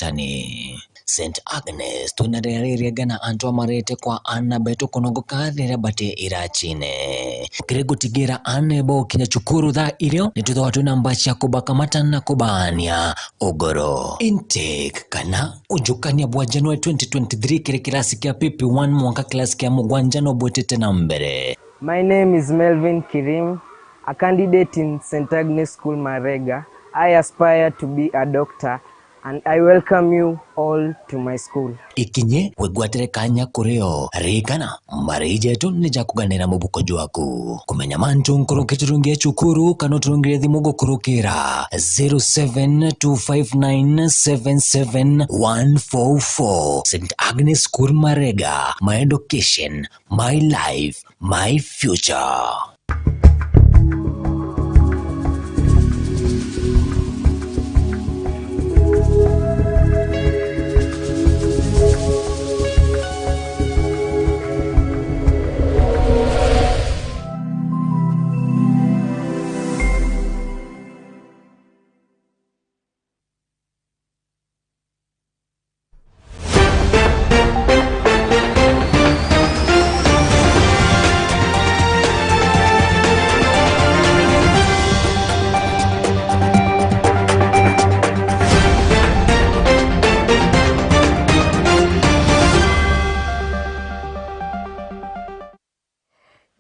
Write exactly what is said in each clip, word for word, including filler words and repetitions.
Mwathani. Saint Agnes, twina riria ririega na antu amarete kwa aana betu kunogoka riria bati iracine. Kiri gutigira aana bokinya cukuru thaa irio, nitwithagwa twina mbaci ya kubakamata na kubaania ugoro. Intake kana ujukania bwa January twenty twenty-three kiri kirasi kia P P one mwanka kirasi kia mugwanja no bwitite na mbere. My name is Melvin Kirim, a candidate in Saint Agnes School Marega. I aspire to be a doctor and I welcome you all to my school. Ikinye wigwatire kanya kurio. Ririkana, mariji jetu ni ja kuganira mubuko jwaku. Kumenya mantu nkuruki turungi e cukuru kana uturungire thimu gukurukira zero seven two five nine seven seven one four four. Saint Agnes School Marega, my education, my life, my future.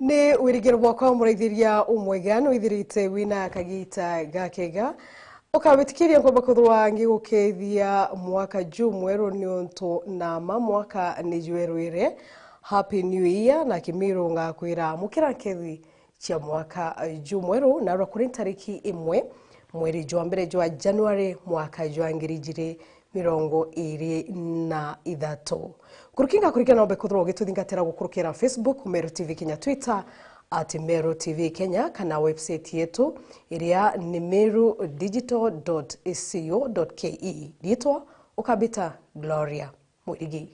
Ni wirigiro bwakwa, muraithiria umwega, nwithirite wina kagita gakega. Ukabitikiria nkomba kwithirwa ngigukethia mwaka jumweru, niuntu nama mwaka ni jwerwire. Happy New Year, na Kimiru ngakwira mukira nkethi cia mwaka jumweru, narua kuri ntariki imwe mweri jwa mbere jwa January mwaka jwa ngiri ijiri mirongo iri na ithatu. Nkuruki ngakurikira nombe kwithirwa ugituthingatira gukurukira Facebook, Meru T V Kenya, Twitter at Meru T V Kenya, kana website yetu iria ni meru digital dot co dot ke. Ritwa ukambita Gloria Mwirigi.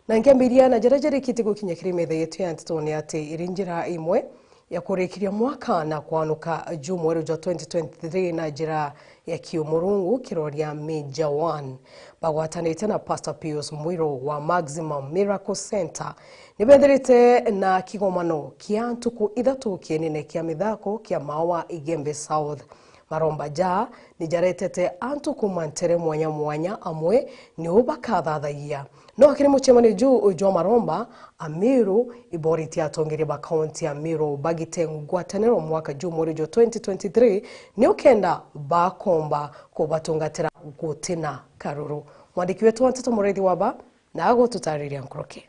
Na nkiambiria na jaria jarikite gukinya kiri metha yetu ya nteto ni ati iri njira imwe ya kurikiria mwaka na kwanuka jumweru jwa twenty twenty-three na njira ya kiumurungu, kiroria Major One. Bagwatanite na Pastor Pius Mwiro wa Maximum Miracle Center, ni bethirite na kigomano kia ntuku ithatu kienene kia mithako kia Maua Igembe South. Maromba jaa ni jaretete antu kuuma ntere mwanya mwanya, amwe niu bakathathagia. No akiri mucemanio juu jwa maromba, Amiru iboritie atongeria ba kaunti ya Meru bagite ngwataniro mwaka juu mweri jwa twenty twenty-three, niu kenda bakomba kubatungatira gutina karuru. Mwandiki wetu wa nteto Muriithi Waba na agututariria nkuruki.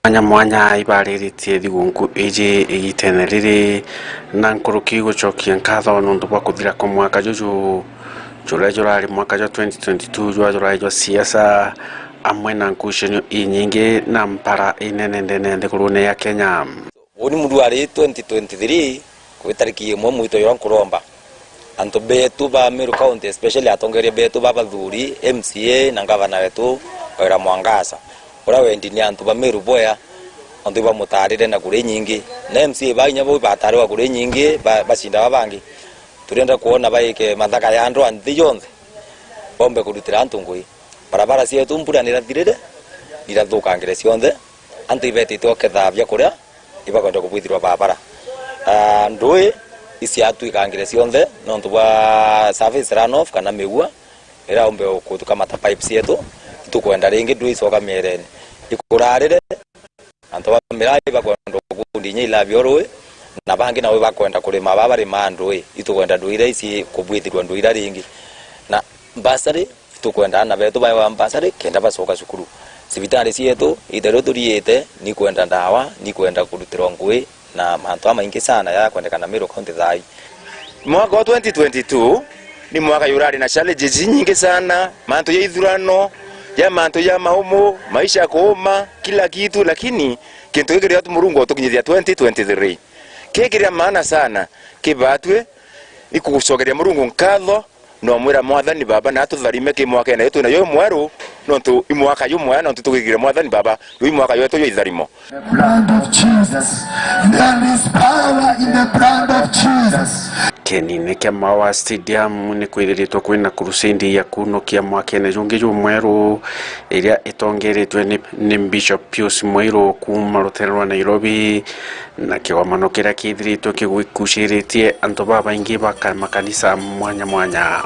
Mwanya mwanya ibariritie thigunku iji igitene riri, na nkuruki gucokia nkatho nontu bwa kuthira kwa mwaka juju juria jurari mwaka jwa twenty twenty-two, jwa jurari jwa siasa, amwe na nkucanio inyingi na mpara inene ndene ya nthigurune ya Kenya. Uuni muru ari twenty twenty-three, kwi tariki imwe mwito jwa nkuromba. Antu betu ba Meru County, especially atongeria betu ba bathuri, M C A na ngavana wetu, Kawira Mwangaza, uria wendi ni antu ba Meru bwea, antu ibamutarire na kura inyingi. Na M C A ba inya bo ibatariwa kura inyingi, ba-, bacinda ba bangi. Turienda kwona baike mathaka ya andu a nthi yonthe, bombe kurutira antu ngui. Barabara cietu mbura nirathirire, nirathukangire cionthe, antu ibetite uketha biakuria, ibakwenda kubwithirwa barabara. Ah, ndui iciatwikangire cionthe nontu bwa surface runoff kana miua iraumbe kutukamata pipes cietu, itukwenda ringi ndui icoka mierene. Ikurarire, antu ba miraa ibakwenda ukundi inya ilabio rui, na bangi nabo ibakwenda kurima, baba barimaa ndui, itukwenda ndui iria ici kubwithirwa ndui iria ringi. Na bursary, itukwenda aana betu baewa mbasari kenda bacoka cukuru. Cibitari cietu, iita riu turiite, nikwenda ndawa, nikwenda kurutirwa ngui, na mantu jamaingi sana jakwendekana Meru County thaa ii. Mwaka wa twenty twenty-two ni mwaka jurari na challenges inyingi sana, mantu ja ithurano, ja mantu ja maumu, maisha kuuma, kila kitu, lakini kintu giki riria Murungu utukinyithia twenty twenty-three, ki kiria maana sana kibatue ikugucokeria Murungu nkatho. Nomwira Mwathani Baba na atutharime ki mwakene uyu twina yo mweru, nontu i mwaka jumwea, nontu tugigire Mwathani Baba, yu i mwaka jwetu jwa itharimo. The blood of Jesus. There is power in the blood of Jesus. Kienine kia Maua Stadium ni kwithiritwe kwina crusade ya kunukia mwakene jungi jumweru, iria itongeretwe ni, ni Bishop Pius Mwairu kuuma rutere rwa Nairobi, na kigomano kiria kithiritwe kigukuciritie antu babaingi ba ka-, makanisa mwanya mwanya.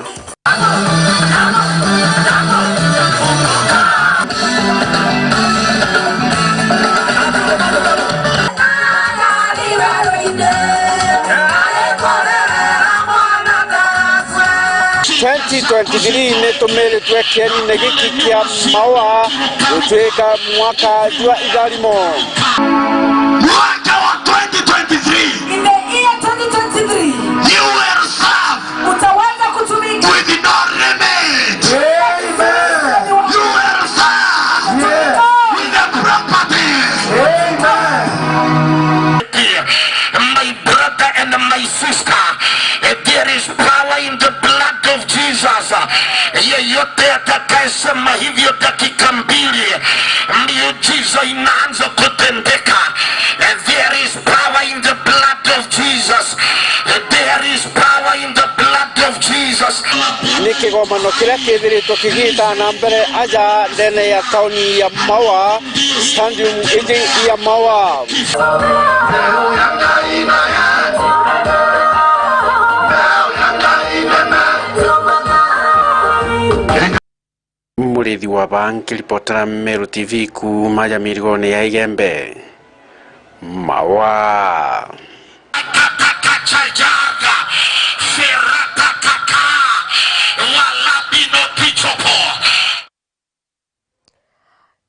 Twenty twenty-three ni tumiritwe kienine giki kia Maua gutwika mwaka jwa itharimo. Mwaka wa twenty twenty-three. In the year twenty twenty-three, you will serve. Utaweza kutumika. With no remit. Amen. You will serve. Utaweza. With the property. Amen. My brother and my sister, there is power in the blood of Jesus. Yeyote atakayesema hivyo dakika mbili, miujiza inaanza kutendeka. There is power in the blood of Jesus. There is power in the blood of Jesus. Ni kigomano kiria kithiritwe kigiita na mbere aja ndene ya tauni ya Maua, stadium iji ya Maua. Murithi wa baa nkiripotera Meru T V kuuma ja mirigone ya Igembe, Maua.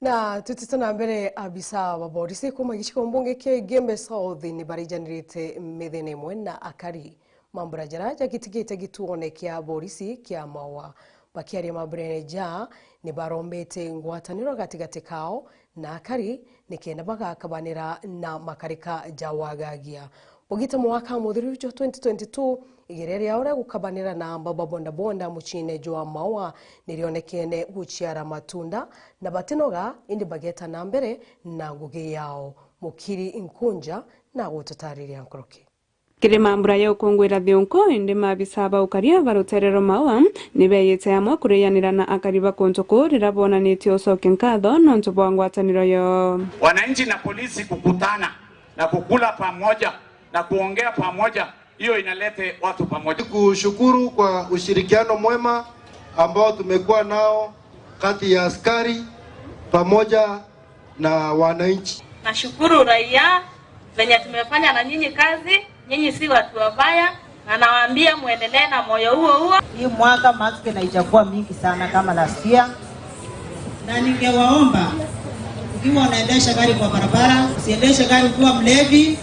Na tutite na mbere, abisa ba borisi kuuma gicigo mbunge kia Igembe South ni barijanirite mithene imwe na akari. Mambura jara jagitigite gituone kia borisi kia Maua. Bakiaria mamburene ja, ni barombete ngwataniro gatigati kao na akari, nikenda bagakabanira na makarika ja wagagia. Bugite mwaka muthiru jwa twenty twenty-two, igeria riao ria gukabanira na amba ba bodaboda muciine jwa Maua nirionekene guciara matunda, na batinoga, indi bageta na mbere na ngugi yao. Mukiri Nkunja na gututariria nkuruki. Kiri mambura ya ukunguira thiunku, indi maabisa ba ukaria ba rutere rwa Maua ni beeyite amwe kurianira na akari ba kuntu kuu riria boonanitie ucokia nkatho nontu bwa ngwataniro yoo. Wananchi na polisi kukutana na kukula pamoja na kuongea pamoja, hiyo inalete watu pamoja. Kushukuru kwa ushirikiano mwema ambao tumekuwa nao kati ya askari pamoja na wananchi. Nashukuru raia venye tumefanya na nyinyi kazi, nyinyi si watu wabaya, na nawaambia muendelee na moyo huo huo. Hii mwaka mask haijakuwa mingi sana kama last year. Na ningewaomba, ukiwa unaendesha gari kwa barabara, usiendeshe gari ukiwa mlevi,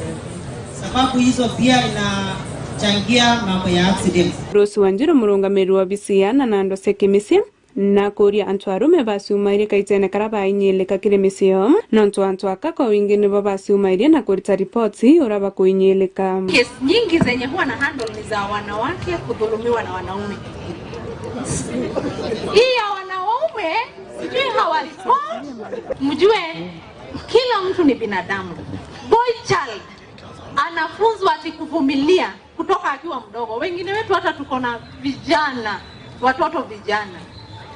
sababu hizo pia inachangia mambo ya accidents. Rose Wanjiru, murungamiri wa obisi ya ana na andu cia kimisi, na kuuria antu arume baciumairie kaitene karia bainyilika kiri micii yoo, nontu antu aka kwa wingi nibo baciumairie na kurita ripoti uria bakuinyilika. Case nyingi zenye huwa na handle ni za wanawake kudhulumiwa na wanaume. Hii ya wanaume, sijui how I respond. Mjue kila mtu ni binadamu. Boy child anafunzwa ati kuvumilia kutoka akiwa mdogo. Wengine wetu hata tuko na vijana, watoto vijana,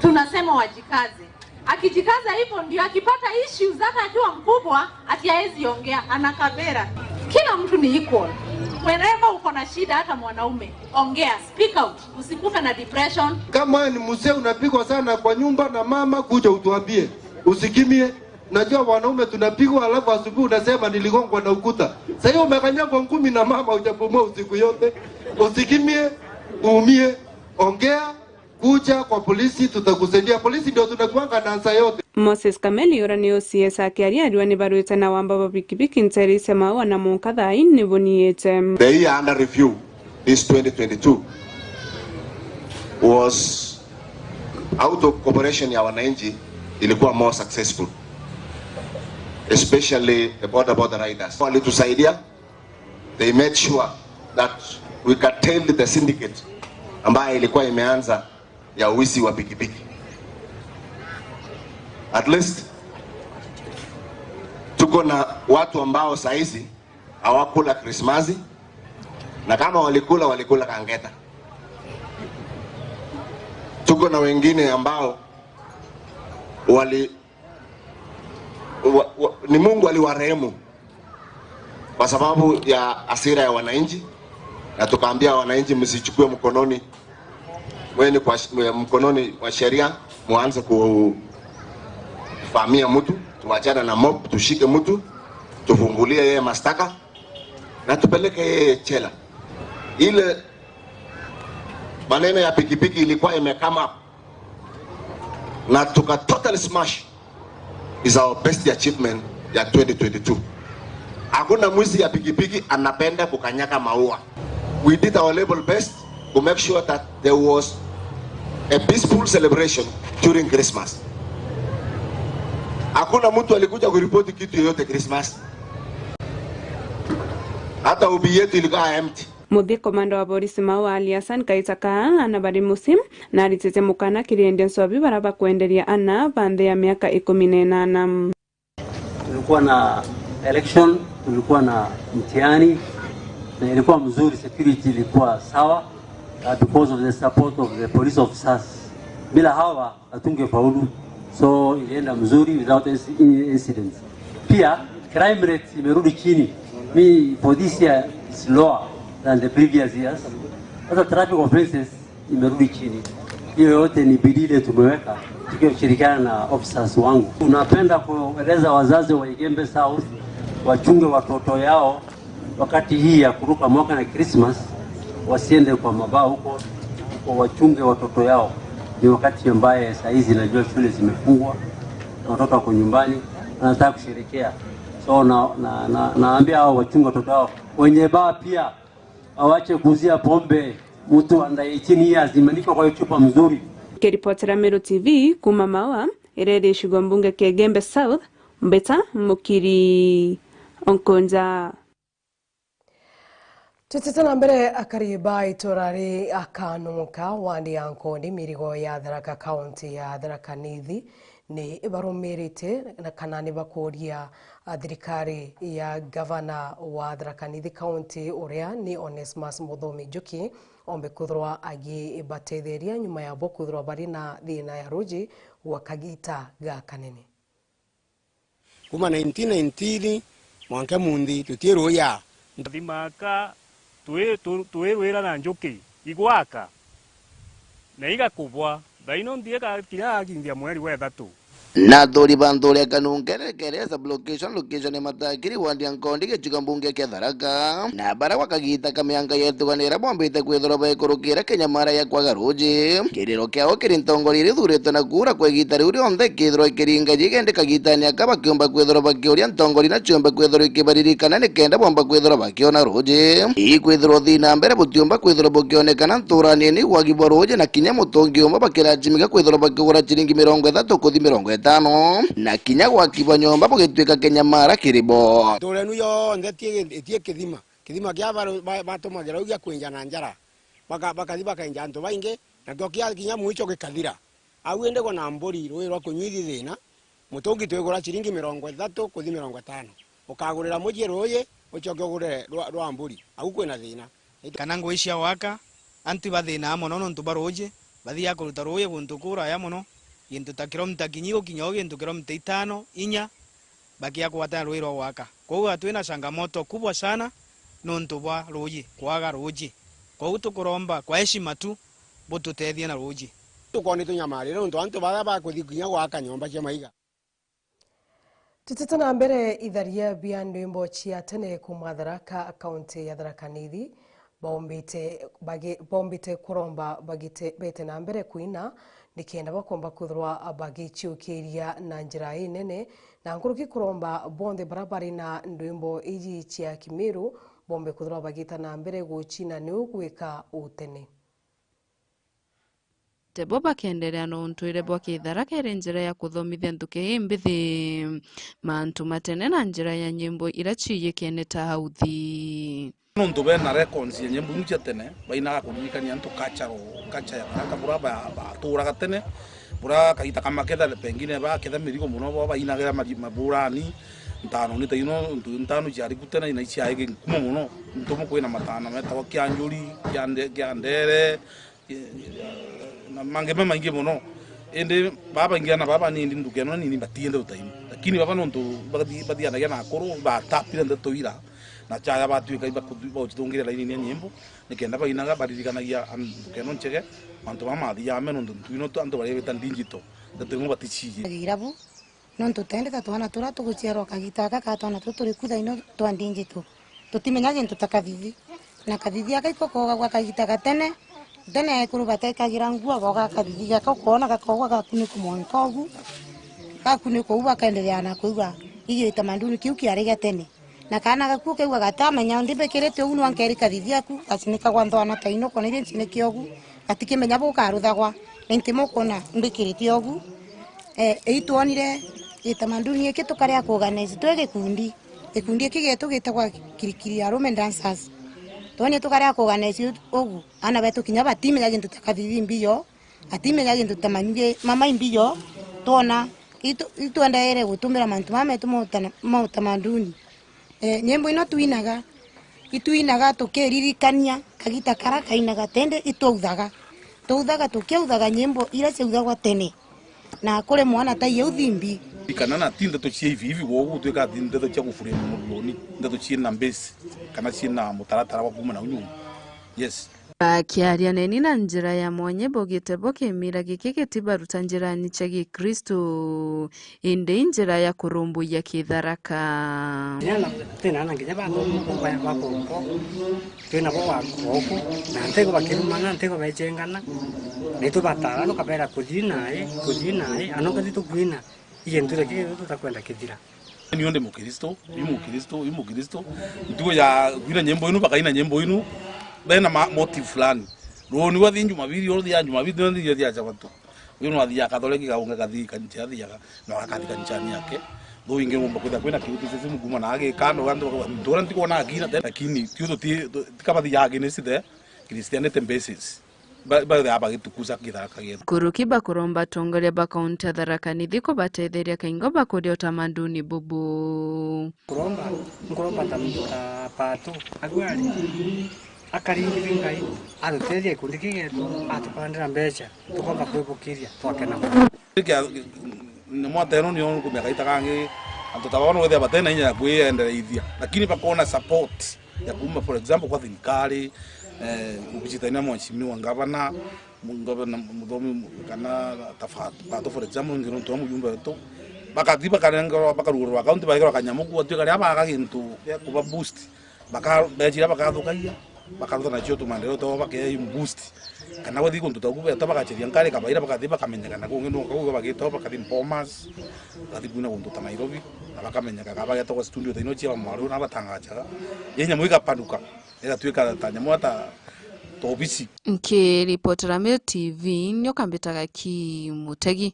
tunasema wajikaze. Akijikaza hivyo, ndio akipata issues hata akiwa mkubwa, ati haezi ongea, anakabera. Kila mtu ni equal. Wherever uko na shida, hata mwanaume, ongea, speak out. Usikufe na depression. Kama wewe ni mzee unapigwa sana kwa nyumba na mama, kuja utuambie, usikimie. Najua wanaume tunapigwa, alafu asubuhi unasema, "Niligongwa na ukuta." Sasa hiyo umekanyagwa ngumi na mama, hujapumua usiku yote. Usikimie, uumie, ongea, kuja kwa polisi, tutakusaidia. Polisi ndio tunakuanga na answer yote. Moses Kameli, uria ni O C S akiaria, ariwa ni barwite na wamba ba bikibiki nteere cia Maua na Munka thaai ni buniite. The year under review is twenty twenty-two was out of cooperation ya wananchi ilikuwa more successful, especially the border border riders. Walitusaidia, they made sure that we curtailed the syndicate ambayo ilikuwa imeanza ya uwizi wa pikipiki. At least tuko na watu ambao saizi hawakula Krismasi, Na kama walikula, walikula kangeta. Tuko na wengine ambao wali, wa, wa, ni Mungu aliwarehemu kwa sababu ya hasira ya wananchi, na tukaambia wananchi, msichukue mkononi mweni kwa sh-, mkononi mwa sheria, muanze kuvamia mtu, tuachane na mob, tushike mtu, tufungulie yeye mashtaka na tupeleke yeye jela. Ile maneno ya pikipiki ilikuwa ime come up na tuka totally smash, is our best achievement ya twenty twenty-two. Hakuna mwizi ya pikipiki anapenda kukanyaga maua. We did our level best to make sure that there was a peaceful celebration during Christmas. Hakuna mtu alikuja kuripoti kitu yoyote Christmas. Hata ubi yetu ilikuwa empty. Muthii, komanda wa borisi Maua Ali Hassan Kaita Kaa ana bari mucii na aritite mukana kiri endia nsobi bara bakwenderia ana ba nthi ya miaka ikumi na inana. Tulikuwa na election, tulikuwa na mtihani na ilikuwa mzuri, security ilikuwa sawa, uh, because of the support of the police officers. Bila hawa hatungefaulu. So ilienda mzuri without any incidents. Pia crime rate imerudi chini. Mi, for this year, it's lower than the previous years. Sasa traffic offenses imerudi chini. Hiyo yote ni bidii ile tumeweka tukishirikiana na officers wangu. Tunapenda kueleza wazazi wa Igembe South wachunge watoto yao wakati hii ya kuruka mwaka na Christmas, wasiende kwa mabaa huko, huko wachunge watoto yao. Ni wakati ambaye saa hizi najua shule zimefungwa, na watoto wako nyumbani, wanataka kusherekea. So na, na, na, naambia hao wachunge watoto yao. Wenye baa pia awache kuuzia pombe mtu under eighteen years, imeandikwa kwa hiyo chupa mzuri. Kiripotera Meru T V kuma Maua, iria iri gicigo mbunge kia Igembe South, Mbita Mukiri Onkonja. Tutite na mbere, akari ba itura ri Akanumuka, wandi ya Nkondi, mirigo ya Tharaka, kaunti ya Tharaka Nithi, ni barumirite na kana ni bakuria, a, thirikari ya gavana wa Tharaka Nithi County, uria ni Onesmus Muthomi Njuki, ombe kwithirwa agibatetheria nyuma ya bo kwithirwa bari na thina ya ruuji gwa kagita gakanene. Kuma nineteen nineteen mwanka munthi tuti ruuji. Thimaka twi-, tu-, twirwira na njuki igwaka na igakubwa, thaino nthi ika-, kinya akinthia mweri wa ithatu. Na athuri ba nthuri ya Kanunkerere Keria sub-location, location ya Matakiri, ward ya Nkondi, gicigo mbunge kia Tharaka, na baria gwa kagita ka mianka yetuganira bombite kwithirwa baikurukira kinyamara ya kwaga ruuji. Kiriro kiao kiri ntongoria iria ithuritwe na kuura kwa igita riu rionthe ikithirwa ikiringa jigende kagitani aka bakiumba kwithirwa bakiuria ntongoria na ciumbe kwithirwa ikibaririkana nikenda bomba kwithirwa bakiona ruuji. Ikwithirwa uthii na mbere butiumba kwithirwa bukionekana nturani ni wagi bwa ruuji na kinya mutungi umwe bakirajimika kwithirwa bakigura ciringi mirongo ithatu kuthi mirongo itano, na kinya gwaki bwa nyomba bugitwika kinyamara kiri bo. Ntuura inu yonthe ti-, itie kithima. Kithima kia baru-, ba-, batumagira u gia kwinja na njara. Baka-, bakathi bakainja antu baingi, nakio kia kinya mwicho gikathira. Au indi gwa na mburi ruuji rwa kunywa ithi thina, mutungi twigura ciringi mirongo ithatu kuthi mirongo itano. Ukagurira mucii ruuji, ucoke ugurire rwa, rwa mburi. Au kwina thina. Kana ngui cia gwaka, antu ibathinaa mono nontu bwa ruuji, bathiaga kuruta ruuji guntu kuraya mono, gintu ta kilomita kinyi gukinya o gintu kilomita itano, inya, bakia kugwatana ruuji rwa gwaka. Kwou twina changamoto kubwa sana nontu bwa ruuji, kwaga ruuji. Kwou tukuromba kwa heshima tu bututethie na ruuji. Tukoni tunyamarire nontu antu baria bakuthi kinya gwaka nyomba cia maiga. Tutite na mbere, itharia bia ndwimbo cia tene kuma Tharaka, kaunti ya Tharaka Nithi, bombite bagi-, bombite kuromba bagite-, bete na mbere kwina, nikenda bakomba kwithirwa bagiciukiria na njira inene, na nkuruki kuromba bonthe baria bari na ndwimbo iji cia Kimiru bombe kwithirwa bagita na mbere gucina niu gwika utene. Tebo bakenderea na untwire bwa Kithara keri njira ya kuthomithia nthuki ii mbithi. Mantu ma tene na njira ya nyimbo ira ciiyikene ta authi. Nontu bena records ya nyimbo iu cia tene, bainaga kuririkania antu cultural, culture ya Tharaka, bura ba-, baturaga tene, bura kagita ka maketha, pengine baketha mirigo mono, bo bainagira mari-, maburani, Ntano ni ta ino, ntu ntano ciari ku tene, na iciaigi nkuma mono. Ntumu kwina matano metagwa Kianjuri, Kiande-, Kiandere, na mangi mamaingi mono. Indi baba baingi ana baba nindi nduka ino nini batiende utaini. Lakini baba nontu bathi-, bathianagia na akuru, batapire ndeto ira, na chaya batwika ibakuthi-, bauchitungiria laini ya nyimbo, nikenda bainaga baririkanagia an-, nduka ino nchege, mantu baba mathiame nontu ntu ino tu antu baria bita digital, ndeto imwe batichiji. Irabu. Nontu tende ta twana turia tuguciarwa kagita gaka ka twana tutu turi ku thaino twa ndinjitu, tutimenya gintu ta kathithi. Na kathithi gaka iko koogagwa kagita ga tene, tene ekuru batekagira ngua, boga kathithi gaka ukoona gakoogwa gakunikwa mwanka ugu, gakunikwa uu bakaendelea na kwigua igi itamaduni kiu kiari gia tene. Na kaana gaku ukaigua gatamenya, ndi mbikirite ugu, nwa nkeri kathithi aku, gacinikagwa nthwana ta ino, kona iria ncinikia ugu, gatikimenya bukaruthagwa, na inti mukona mbikirite ugu. Eh, itwonire gitamaduni giki tukaria kuorganize twi gikundi. Gikundi giki gietu gitagwa Kirikiri Arume Dancers. Twonire tukaria kuorganize ugu, ana betu kinya batimenya gintu ta kathithi mbiyo, batimenya gintu ta manyuge mama imbiyo, twona itu-, itwendeere gutumira mantu mama metu ma utana-, ma utamaduni. Eh, nyimbo ino twinaga, itwinaga tukiririkania kagita kara kainaga, tende itwauthaga. Twauthaga tukiauthaga nyimbo iria ciauthagwa tene. Na kuri mwana ta iu thimbi. Kana na ti ndeto cia ivi ivi gwogu twika ti ndeto cia kufuria muruni, ndeto ciina base, kana ciina mutaratara wa kuuma nau nyuma. Yes. Bakiaria neni na njira ya mwanya, ibaugite bo kimira giki gitibaruta njirani cia Gikristu, indi i njira ya kurumbuiya kitharaka. Kinya na, twina ana nginya ba, ba, ba, ba kumbo, twina bo ba kuku, na ntego bakirumana, ntego bechengana, na itubatara tukabera kuthii nai, kuthii nai, ana ukathi tukwina, igintu riki tutakwenda kithira. Niu ndi Mukristo, i Mukristo, i Mukristo. Ntuku ya kwina nyimbo inu, bakaina nyimbo inu, bena ma-, motive fulani. Runi wathi Jumapili, uthi ya Jumapili, uthi ya Sabato. Uyu no athia Kathoreki, kaunga kathi kanisa, athiaga, no akathi kanisani yake. Though ingi ngomba kwithira kwina criticism kuma na agikando, antu bakauga, "Muntu uria ntikwona akina tena." Lakini, ti uthu ti, tu-, ti kabathi ya against the Christianity basis. Ba-, ba-, ba-, bagitukuza kitharaka gietu. Nkuruki bakuromba atongoria ba kaunti ya Tharaka Nithi kubatetheria kaingo bakuria utamaduni bubu. Nkuromba, nkuromba ta, ta Patu, agu ari, akaringiria Ngai, atutethia gikundi kii gietu, atupandira mbeca, tukomba kwibukiria, twakena mono. Kia, na mwateno nio kumia kaita kangi, antu ta baba no wethia batena inya ya kwiendereithia, lakini bakona support ya kuma, for example, kwa thirikari, eh, ubicitaina mheshimiwa ngavana, mu-, ngavana Muthomi kana ta Fa-, Pato, for example, ngi nontu wa mujumbe wetu, bakathi bakarengwa, bakarugurwa account, baikirwa kanyamu ku, atuika ria baga gintu gia kuba boost, baka-, bechira bakathukagia, bakaruta nacio tumaendeleo twao, bakea boost. Kana gwathi guntu ta ugu beta bagacheria nkari kabaira, bakathi bakamenyekana kungi nunka kuga bagitwa bakathi Bomas, bakathi kwina guntu ta Nairobi, na bakamenyeka ka bagetagwa studio ta ino cia bamwaru na batangachaga. Ye nyamu igapanuka, igatuika ta nyamu ata ta obisi. Nkiripotera Meru T V, nio kambitaga ki Mutegi.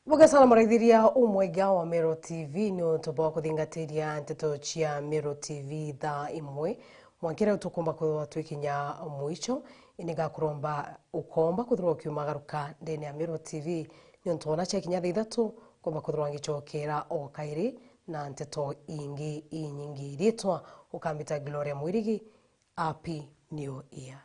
Bugesa na muraithiria umwega wa Meru T V ni untu bwa kuthingatiria nteto cia Meru T V thaa imwe. Mwanka riu tukumba kwithirwa twikinya mwicho, ini ngakuromba ukomba kwithirwa ukiumagaruka ndene ya Meru T V, ni untu ona ciakinya thaa ithatu, nkomba kwithirwa ngicokera o kairi na nteto ingi inyingi. Riitwa ukambita Gloria Mwirigi. Happy New Year.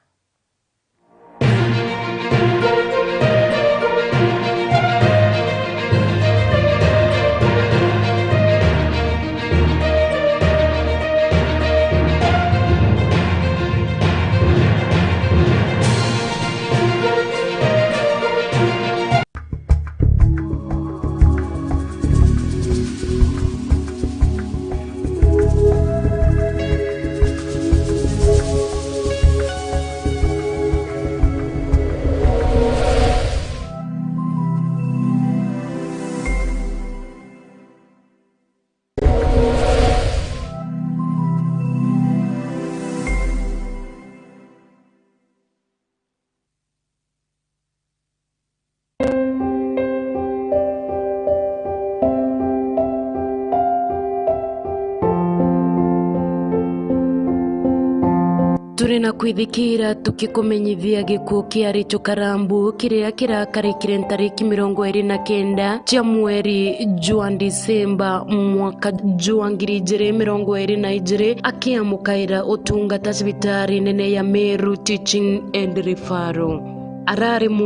Turi na kwithikira tukikumenyithia gikuo kia Rachel Karambu kiria kirakarikire ntariki mirongo iri na kenda cia mweri jwa Disemba mwaka jwa ngiri ijiri mirongo iri na ijiri, akiamukaira utungata cibitari nene ya Meru Teaching and Referral. Arari